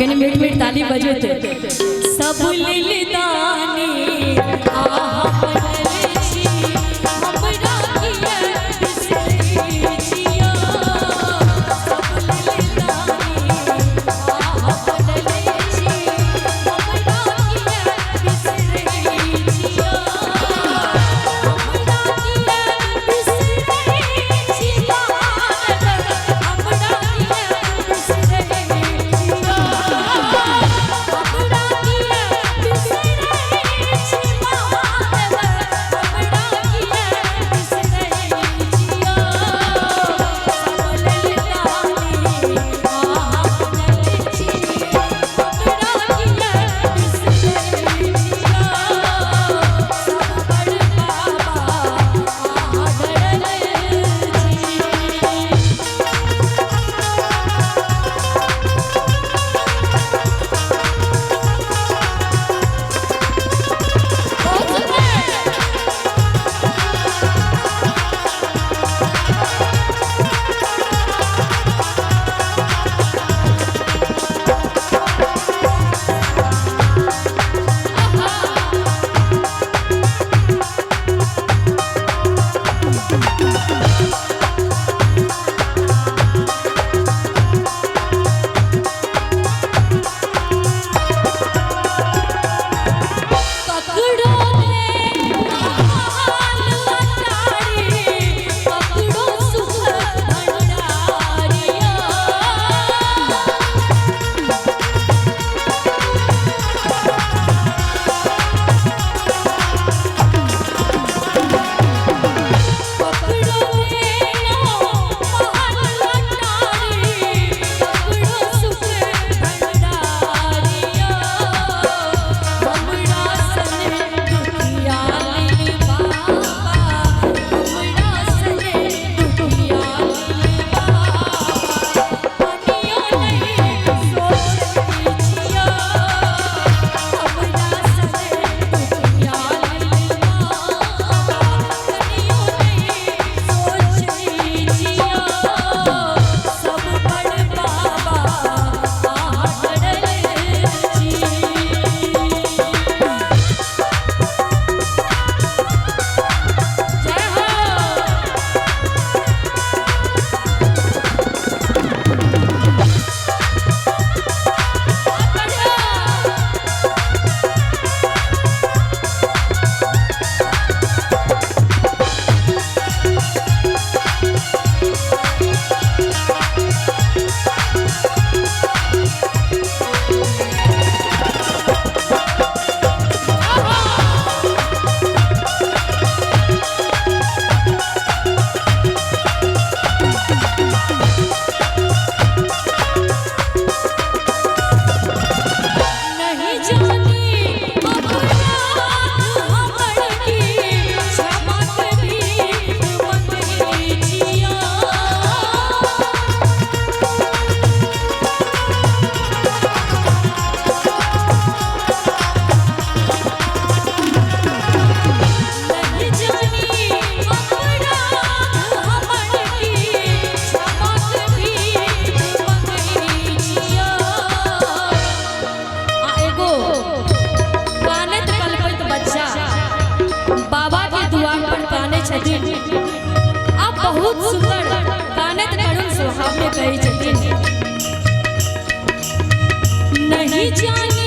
कनी मीठ मीठ ताली बजते। सब लीलदानी आहा बनल छी, हमरा किया बिसरै छिया। सब लीलदानी आहा बनल छी, हमरा किया बिसरै छिया। हमरा किया बिसरै छिया, हमरा किया बिसरै छिया। हमरा किया बिसरै छिया, हमरा किया बिसरै छिया। सब लीलदानी आहा बनल छी, हमरा किया बिसरै छिया। सब बड़ बाबा आहा डरल छी। बहुत सुंदर। पकड़ो रे महाल अटारी, पकड़ो सुख भंडारिया। पकड़ो रे महल अटारी, पकड़ो सुख भंडारिया। हमरा सन दुखियाली बाबा, हमरा सन दुखियाली बाबा। कनियो नहीं सोचै छिया, हमरा सन दुखियाली बाबा। कनियो नहीं सोचै छिया, सब बड़ बाबा आहा डरल छी। जय हो। बढ़िया। नहीं जानी अपराध हमर की, क्षमा करी मंगै छिया। नहीं जानी अपराध हमर की, क्षमा करी मंगै छिया। आ एगो कानैत कलपैत बच्चा बाबा के दुआर पर कानै छथिन। आ बहुत सुंदर कानैत करुण स्वभाव में कहै छथिन। नहीं जानी